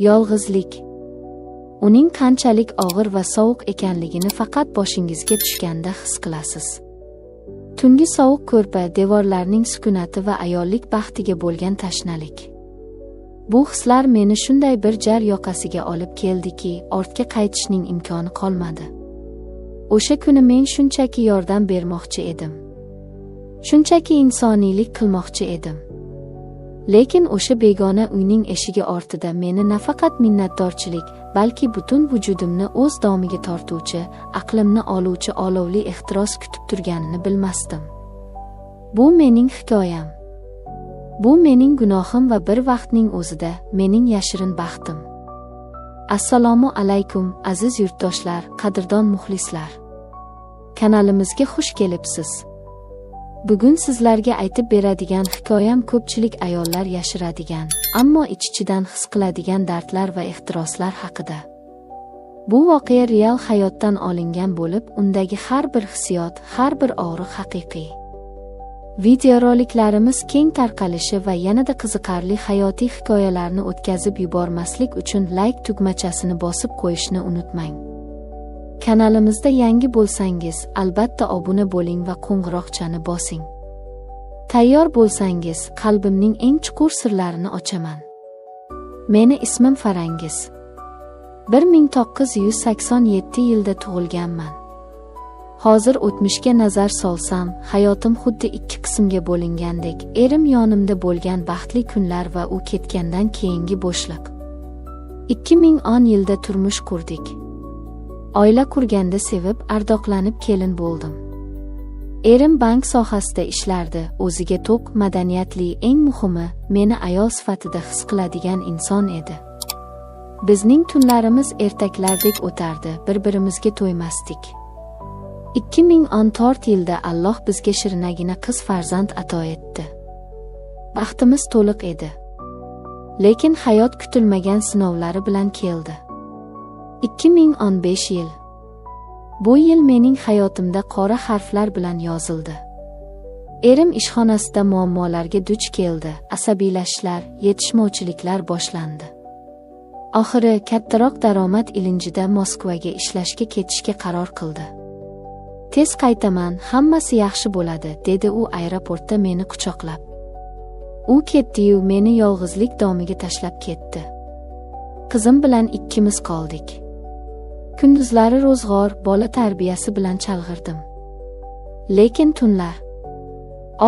Yolg'izlik. Uning qanchalik og'ir va sovuq ekanligini faqat boshingizga tushganda his qilasiz. Tungi sovuq ko'rpa, devorlarning sukunati va ayollik baxtiga bo'lgan tashnalik. Bu hislar meni shunday bir jar yoqasiga olib keldiki, ortga qaytishning imkoni qolmadi. O'sha kuni men shunchaki yordam bermoqchi edim. Shunchaki insoniylik qilmoqchi edim. Lekin o'sha begona uyning eshigi ortida meni nafaqat minnatdorchilik, balki butun vujudimni o'z domiga tortuvchi, aqlimni oluvchi olovli ehtiros kutib turganini bilmasdim. Bu mening hikoyam. Bu mening gunohim va bir vaqtning o'zida mening yashirin baxtim. Assalomu alaykum, aziz yurtdoshlar, qadrdon muxlislar. Kanalimizga xush kelibsiz. Bugun sizlarga aytib beradigan hikoyam ko'pchilik ayollar yashiradigan, ammo ich-ichidan his qiladigan dardlar va ehtiroslar haqida. Bu voqea real hayotdan olingan bo'lib, undagi har bir hissiyot, har bir og'riq haqiqiy. Videoroliklarimiz keng tarqalishi va yanada qiziqarli hayotiy hikoyalarni o'tkazib yubormaslik uchun like tugmachasini bosib qo'yishni unutmang. Kanalimizda yangi bo'lsangiz, albatta obuna bo'ling va qo'ng'iroqchani bosing. Tayyor bo'lsangiz, qalbimning eng chuqur sirlarini ochaman. Meni ismim Farangiz. 1987 yilda tug'ilganman. Hozir o'tmishga nazar solsam, hayotim xuddi ikki qismga bo'lingandek. Erim yonimda bo'lgan baxtli kunlar va u ketgandan keyingi bo'shliq. 2010 yilda turmush qurdik. Oila qurganda sevib, ardoqlanib kelin bo'ldim. Erim bank sohasida ishlardi, o'ziga to'q, madaniyatli, eng muhimi, meni ayol sifatida his qiladigan inson edi. Bizning tunlarimiz ertaklardek o'tardi, bir-birimizga to'ymasdik. 2014 yilda Alloh bizga shirinagina qiz farzand ato etdi. Baxtimiz to'liq edi. Lekin hayot kutilmagan sinovlari bilan keldi. 2015 yil. Bu yil mening hayotimda qora harflar bilan yozildi. Erim ishxonasida muammolarga duch keldi, asabiylashishlar, yetishmovchiliklar boshlandi. Oxiri kattaroq daromad ilinjida Moskvaga ishlashga ketishga qaror qildi. Tez qaytaman, hammasi yaxshi bo'ladi, dedi u aeroportda meni quchoqlab. U ketdi-yu meni yolg'izlik domiga tashlab ketdi. Qizim bilan ikkimiz qoldik. Kunduzlari ro'zg'or, bola tarbiyasi bilan chalg'irdim. Lekin tunlar.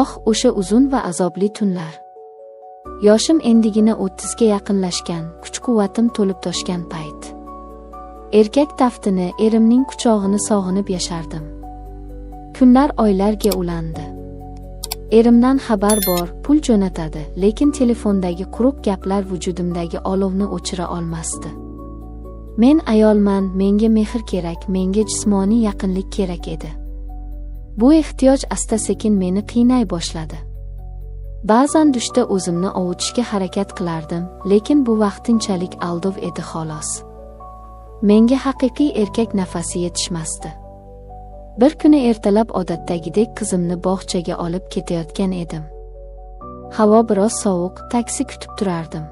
Oh, o'sha uzun va azobli tunlar. Yoshim endigina 30 ga yaqinlashgan, kuch-quvvatim to'lib toshgan payt. Erkak taftini, erimning quchog'ini sog'inib yashardim. Kunlar oylarga ulandi. Erimdan xabar bor, pul jo'natadi, lekin telefondagi quruq gaplar vujudimdagi olovni o'chira olmasdi. Men ayolman, menga mehr kerak, menga jismoniy yaqinlik kerak edi. Bu ehtiyoj asta-sekin meni qiynay boshladi. Ba'zan dushda o'zimni ovutishga harakat qilardim, lekin bu vaqtinchalik aldov edi xolos. Menga haqiqiy erkak nafasi yetishmasdi. Bir kuni ertalab odatdagidek qizimni bog'chaga olib ketayotgan edim. Havo biroz sovuq, taksi kutib turardim.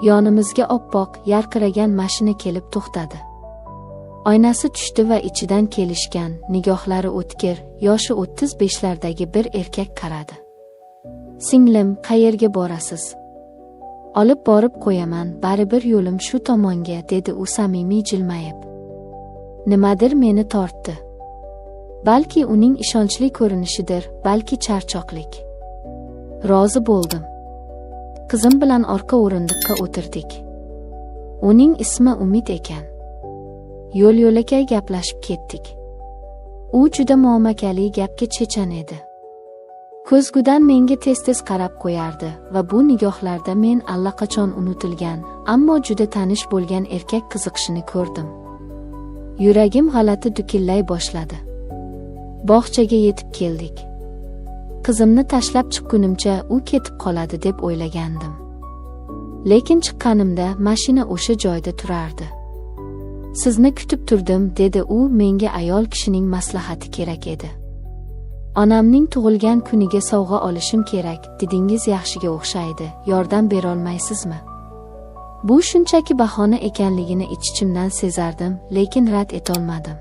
Yonimizga oppoq, yarqiragan mashina kelib to'xtadi. Oynasi tushdi va ichidan kelishgan, nigohlari o'tkir, yoshi 35lardagi bir erkak qaradi. Singlim, qayerga borasiz? Olib borib qo'yaman, baribir yo'lim shu tomonga, dedi u samimiy jilmayib. Nimadir meni tortdi. Balki uning ishonchli ko'rinishidir, balki charchoqlik. Rozi bo'ldim. Qizim bilan orqa o'rindiqqa o'tirdik. Uning ismi Umid ekan. Yo'l-yo'lakay gaplashib ketdik. U juda muomakali, gapga chechan edi. Ko'zgudan menga tez-tez qarab qo'yardi va bu nigohlarda men allaqachon unutilgan, ammo juda tanish bo'lgan erkak qiziqishini ko'rdim. Yuragim g'alati dukillay boshladi. Bog'chaga yetib keldik. Qizimni tashlab chiqqunimcha u ketib qoladi deb o'ylagandim. Lekin chiqqanimda mashina o'sha joyda turardi. Sizni kutib turdim, dedi u, menga ayol kishining maslahati kerak edi. Onamning tug'ilgan kuniga sovg'a olishim kerak, dedingiz yaxshiga o'xshaydi, yordam berolmaysizmi? Bu shunchaki bahona ekanligini ich-ichimdan sezardim, lekin rad etolmadim.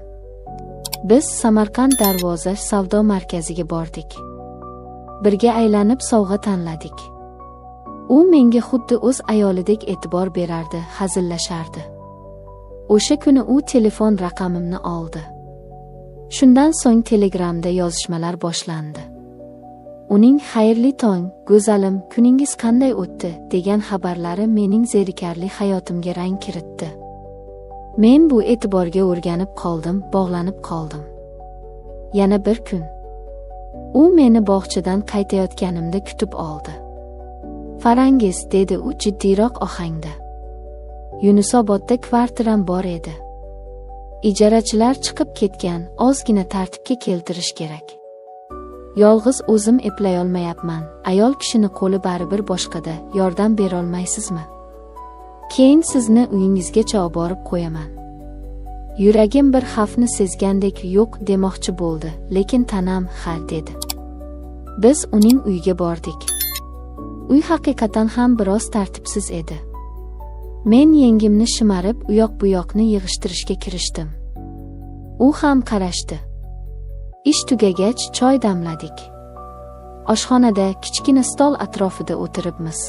Biz Samarqand Darvoza savdo markaziga bordik. Birga aylanib sovg'a tanladik. U menga xuddi o'z ayolidek e'tibor berardi, hazillashardi. O'sha kuni u telefon raqamimni oldi. Shundan so'ng Telegramda yozishmalar boshlandi. Uning "Xayrli tong, go'zalim, kuningiz qanday o'tdi?" degan xabarlari mening zerikarli hayotimga rang kiritdi. Men bu e'tiborga o'rganib qoldim, bog'lanib qoldim. Yana bir kun u meni bog'chadan qaytayotganimda kutib oldi. "Farangiz," dedi u jiddiyroq ohangda. Yunusobodda kvartiram bor edi. Ijarachilar chiqib ketgan, ozgina tartibga keltirish kerak. Yolg'iz o'zim eplayolmayapman. Ayol kishini qo'li baribir boshqada, yordam berolmaysizmi? Keyin sizni uyingizgacha oborib qo'yaman. Yuragim bir xavfni sezgandek yo'q demoqchi bo'ldi, lekin tanam ha dedi. Biz uning uyiga bordik. Uy haqiqatan ham biroz tartibsiz edi. Men yengimni shimarib, u yoq bu yoqni yig'ishtirishga kirishdim. U ham qarashdi. Ish tugagach choy damladik. Oshxonada kichkina stol atrofida o'tiribmiz.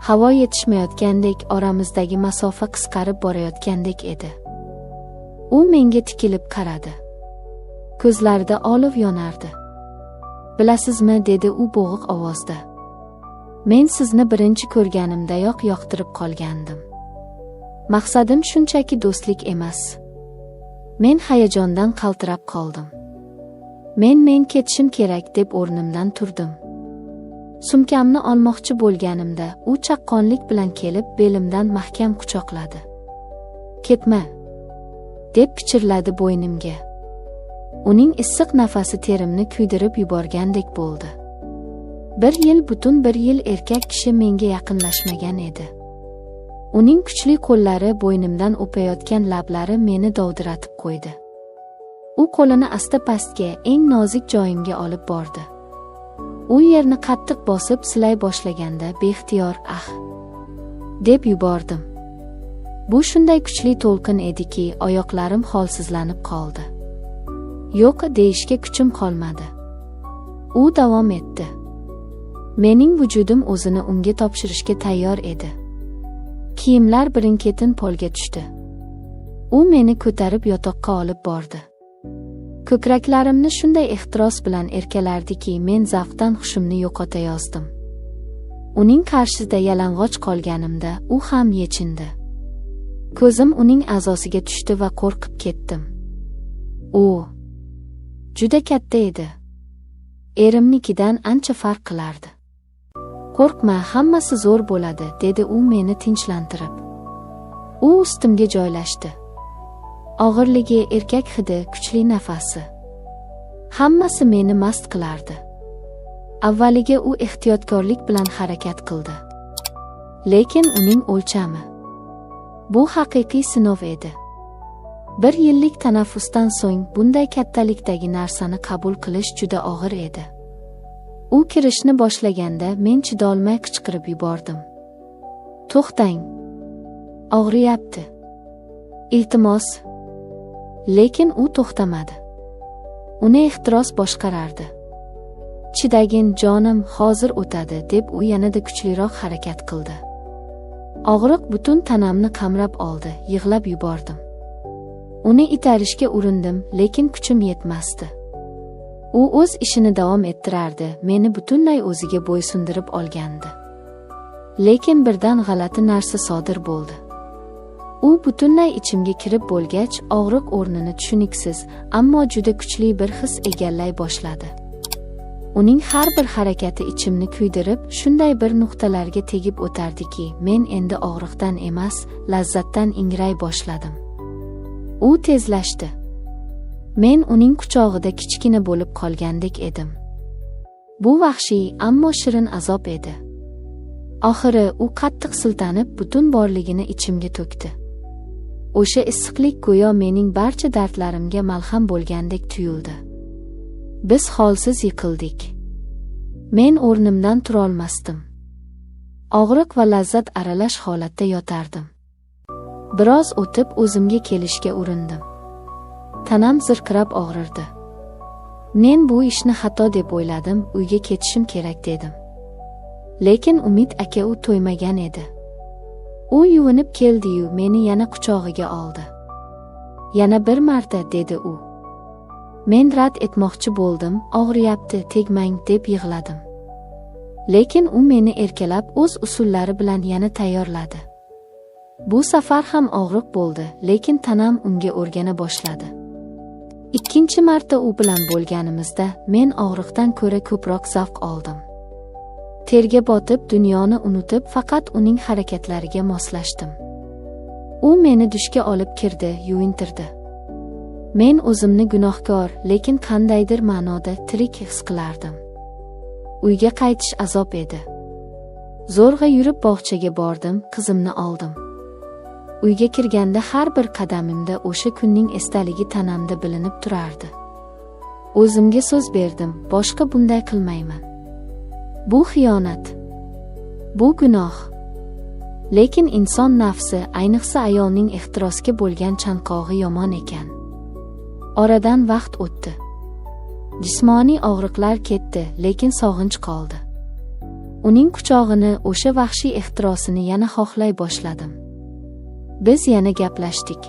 Havo yetishmayotgandek, oramizdagi masofa qisqarib borayotgandek edi. U menga tikilib qaradi. Ko'zlarida olov yonardi. "Bilasizmi," dedi u bo'g'iq ovozda. "Men sizni birinchi ko'rganimdayoq yoqtirib qolgandim. Maqsadim shunchaki do'stlik emas." Men hayajondan qaltirab qoldim. Men ketishim kerak deb o'rnimdan turdim. Sumkamni olmoqchi bo'lganimda u chaqqonlik bilan kelib belimdan mahkam quchoqladi. "Ketma," deb pichirladi bo'ynimga. Uning issiq nafasi terimni kuydirib yuborgandek bo'ldi. Bir yil, butun bir yil erkak kishi menga yaqinlashmagan edi. Uning kuchli qo'llari, bo'ynimdan o'payotgan lablari meni dovdiratib qo'ydi. U qo'lini asta pastga, eng nozik joyimga olib bordi. U yerni qattiq bosib silay boshlaganda beixtiyor "ah" deb yubordim. Bu shunday kuchli to'lqin ediki, oyoqlarim holsizlanib qoldi. Yo'q deyishga kuchim qolmadi. U davom etdi. Mening vujudim o'zini unga topshirishga tayyor edi. Kiyimlar birin-ketin polga tushdi. U meni ko'tarib yotoqqa olib bordi. Ko'kraklarimni shunday ehtiros bilan erkalardiki, men zavqdan hushimni yo'qotayozdim. Uning qarshisida yalang'och qolganimda u ham yechindi. Ko'zim uning a'zosiga tushdi va qo'rqib ketdim. U juda katta edi. Erimnikidan ancha farq qilardi. "Qo'rqma, hammasi zo'r bo'ladi," dedi u meni tinchlantirib. U ustimga joylashdi. Og'irligi, erkak hidi, kuchli nafasi. Hammasi meni mast qilardi. Avvaliga u ehtiyotkorlik bilan harakat qildi. Lekin uning o'lchami. Bu haqiqiy sinov edi. Bir yillik tanaffusdan so'ng bunday kattalikdagi narsani qabul qilish juda og'ir edi. U kirishni boshlaganda men chidolmay qichqirib yubordim. "To'xtang. Og'riyapti. Iltimos." Lekin u to'xtamadi. Uni ehtiros boshqarardi. "Chidagin, jonim, hozir o'tadi," deb u yanada kuchliroq harakat qildi. Og'riq butun tanamni qamrab oldi, yig'lab yubordim. Uni itarishga urindim, lekin kuchim yetmasdi. U o'z ishini davom ettirardi, meni butunlay o'ziga bo'ysundirib olgandi. Lekin birdan g'alati narsa sodir bo'ldi. U butunlay ichimga kirib bo'lgach, og'riq o'rnini tushuniksiz, ammo juda kuchli bir his egallay boshladi. Uning har bir harakati ichimni kuydirib, shunday bir nuqtalarga tegib o'tardiki, men endi og'riqdan emas, lazzatdan ingray boshladim. U tezlashdi. Men uning quchog'ida kichkina bo'lib qolgandek edim. Bu vahshiy, ammo shirin azob edi. Oxiri u qattiq siltanib, butun borligini ichimga to'kdi. O'sha issiqlik go'yo mening barcha dardlarimga malham bo'lgandek tuyuldi. Biz holsiz yiqildik. Men o'rnimdan turolmasdim. Og'riq va lazzat aralash holatda yotardim. Biroz o'tib o'zimga kelishga urindim. Tanam zirqirab og'rirdi. Men bu ishni xato deb o'yladim, uyga ketishim kerak dedim. Lekin Umid aka u to'ymagan edi. U yuvinib keldi-yu, meni yana quchog'iga oldi. Yana bir marta, dedi u. Men rad etmoqchi bo'ldim, og'riyapti, tegmang, deb yig'ladim. Lekin u meni erkalab o'z usullari bilan yana tayyorladi. Bu safar ham og'riq bo'ldi, lekin tanam unga o'rgana boshladi. Ikkinchi marta u bilan bo'lganimizda men og'riqdan ko'ra ko'proq zavq oldim. Terga botib, dunyoni unutib, faqat uning harakatlariga moslashdim. U meni dushga olib kirdi, yuvintirdi. Men o'zimni gunohkor, lekin qandaydir ma'noda tirik his qilardim. Uyga qaytish azob edi. Zo'rg'a yurib bog'chaga bordim, qizimni oldim. Uyga kirganda har bir qadamimda o'sha kunning esdaligi tanamda bilinib turardi. O'zimga so'z berdim, boshqa bunday qilmayman. Bu xiyonat. Bu gunoh. Lekin inson nafsi, ayniqsa ayolning ehtirosga bo'lgan chanqog'i yomon ekan. Oradan vaqt o'tdi. Jismoniy og'riqlar ketdi, lekin sog'inch qoldi. Uning quchog'ini, o'sha vahshiy ehtirosini yana xohlay boshladim. Biz yana gaplashdik.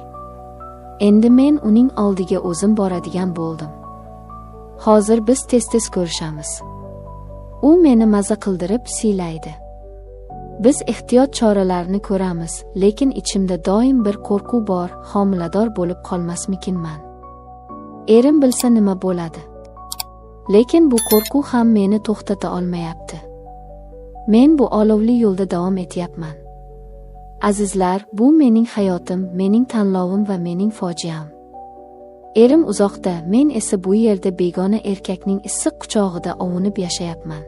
Endi men uning oldiga o'zim boradigan bo'ldim. Hozir biz tez-tez ko'rishamiz. U meni maza qildirib siylaydi. Biz ehtiyot choralarini ko'ramiz, lekin ichimda doim bir qo'rquv bor, homilador bo'lib qolmasmikinman. Erim bilsa nima bo'ladi? Lekin bu qo'rquv ham meni to'xtata olmayapti. Men bu olovli yo'lda davom etyapman. Azizlar, bu mening hayotim, mening tanlovim va mening fojiam. Erim uzoqda, men esa bu yerda begona erkakning issiq quchog'ida ovunib yashayapman.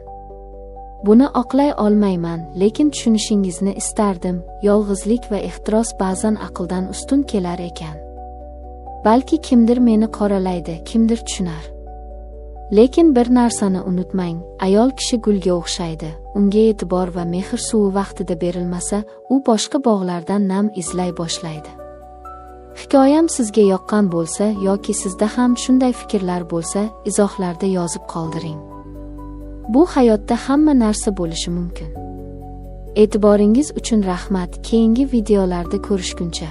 Buni oqlay olmayman, lekin tushunishingizni istardim, yolg'izlik va ehtiros ba'zan aqldan ustun kelar ekan. Balki kimdir meni qoralaydi, kimdir tushunar. Lekin bir narsani unutmang, ayol kishi gulga o'xshaydi, unga e'tibor va mehr suvi vaqtida berilmasa, u boshqa bog'lardan nam izlay boshlaydi. Hikoyam sizga yoqqan bo'lsa yoki sizda ham shunday fikrlar bo'lsa, izohlarda yozib qoldiring. Bu hayotda hamma narsa bo'lishi mumkin. E'tiboringiz uchun rahmat, keyingi videolarda ko'rishguncha.